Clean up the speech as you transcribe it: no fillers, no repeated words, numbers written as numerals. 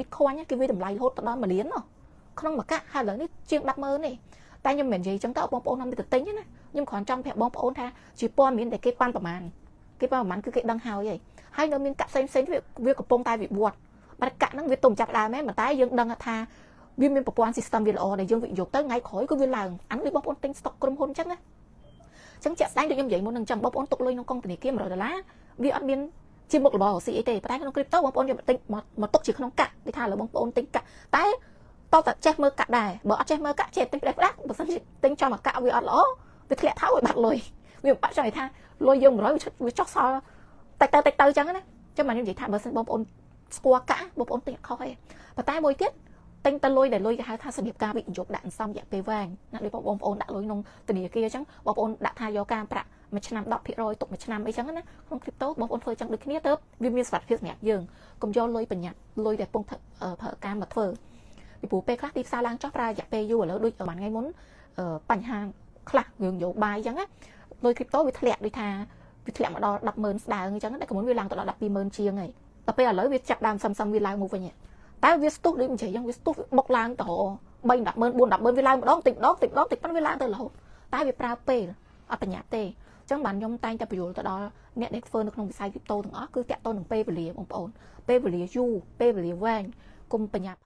Bitcoin គេវាតម្លៃរហូតទៅដល់1លានក្នុងមួយកាក់ហើយឥឡូវនេះជាង100000ទេតែខ្ញុំមិននិយាយចឹងទៅបងប្អូននាំទៅទិញណាខ្ញុំគ្រាន់ចង់ប្រាប់បងប្អូនថាជាព័ត៌មានដែលគេប៉ាន់ប្រមាណគេប៉ាន់ប្រមាណគឺគេដឹងហើយហើយនៅមានកាក់ផ្សេងផ្សេងវាកំពុងតែវិវត្តបាត់កាក់ហ្នឹងវាទុំចាប់ដើមមែនប៉ុន្តែយើងដឹងថាវាមានប្រព័ន្ធ system វាល្អដែលយើងវិនិយោគទៅថ្ងៃក្រោយគឺវាឡើងអានោះដូចបងប្អូនទិញ stock ក្រុមហ៊ុនចឹងណាចឹងជាក់ស្ដែងដូចខ្ញុំនិយាយមុននឹងចឹងបងប្អូនទុកលុយក្នុងកុងធនាគារ100ដុល្លារវាអត់មានជាមុខរបរស៊ីអីទេប៉ុន្តែក្នុង crypto បងប្អូនយកមកទិញមកទុកជាក្នុងកាក់ដូចថាឥឡូវបងប្អូនទិញកាក់តែតើតចេះមើលកាក់ដែរបើអត់ចេះមើលកាក់ចេះទិញផ្ដេសផ្ដាស់បើសិនជាទិញចំអាកាក់វាអត់ល្អវាធ្លាក់ថោឲ្យបាត់លុយវាបាក់ចង់និយាយថាលុយយើង100វាចុះសល់តិចទៅតិចទៅចឹងណាចឹងមកខ្ញុំនិយាយថាបើសិនបងប្អូនស្គាល់កាក់បងប្អូនទិញអត់ខុសទេប៉ុន្តែមួយទៀតទិញទៅលុយដែលលុយគេហៅថាសម្រាប់ការវិនិយោគដាក់អន្សំរយៈពេលវែងណាដូចបងប្អូនដាក់លុយក្នុងធនាគារអញ្ចឹងបងប្អូនដាក់ថាយកការប្រាក់មួយឆ្នាំ10%ទុកមួយឆ្នាំអីចឹងណាក្នុង crypto បងប្អូនធ្វើចឹងដូចគ្នាទៅវាមានសុវត្ថិភាពសម្រាប់យើងកុំយកលុយប្រញាប់លុយដែលពងប្រើការមកធ្វើពីព្រោះពេលខ្លះទីផ្សារឡើងចុះប្រើរយៈពេលយូរឥឡូវដូចប្រហែលថ្ងៃមុនបញ្ហាខ្លះរឿងនយោបាយអញ្ចឹងណាលុយ crypto វាធ្លាក់ដូចថាវាធ្លាក់មកដល់100000ស្ដើងអញ្ចឹងតែកុំវាឡើងទៅដល់120,000ជាងហើយដល់ពេលឥឡូវវាចាប់ដើមសឹមសឹមវាឡើងមកវិញតែវាស្ទុះដូចនិយាយអញ្ចឹងវាស្ទុះវាបុកឡើងទៅ3 100000 4 100000វាឡើងម្ដងតិចម្ដងតិចម្ដងតិចប៉ុន្តែវាឡើងទៅរហូតតែវាប្រើពេលអត់ប្រញាប់ទេចឹងបានខ្ញុំតែងតែបញ្យល់ទៅដល់អ្នកដែលធ្វើនៅក្នុងវិស័យ crypto ទាំងអស់គឺតាក់ទងនឹងពេលវេលាបងប្អូនពេលវេលាយូរពេលវេលាវែងកុំប្រញាប់។